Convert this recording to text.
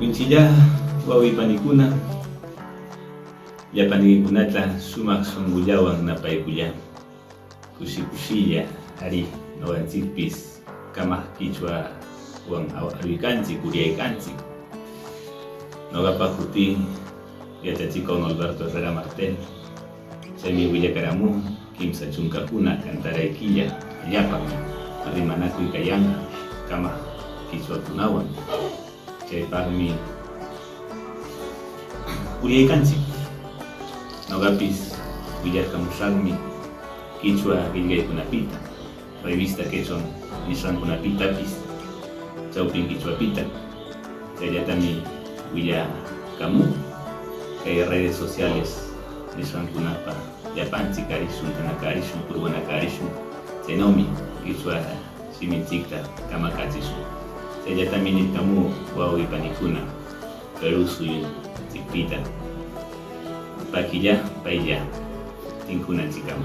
Winchilla wawqipanikuna, llapaniykikunata sumaq sunqullawan napaykullaa. Kushi kushilla ari nuqanchikpis kamaq qichwawan aruykanchik, uryaykanchik. Nuqapa hutii yachachikuq Norberto Herrera Martel. Chaymi willakaramu 30 kantaray killa llapan rimanakuy kayanqa kamaq qichwakunawan. Chaypaqmi uryaykanchik. Nuqapis willarkamusaqmi qichwa qillqaykunapita, revista quechua nisqankunapitapis, chawpin qichwapita. Chayllatami willakamu kay redes sociales nisqankunapa llapanchik karishun, tanakarishun, purwanakarishun. Chaynawmi qichwa shiminchikta kamakachishun. Chayllatami nirkamu wawqipanikuna Perú suyunchikpita. Pakilla paylla tinkunanchikkama.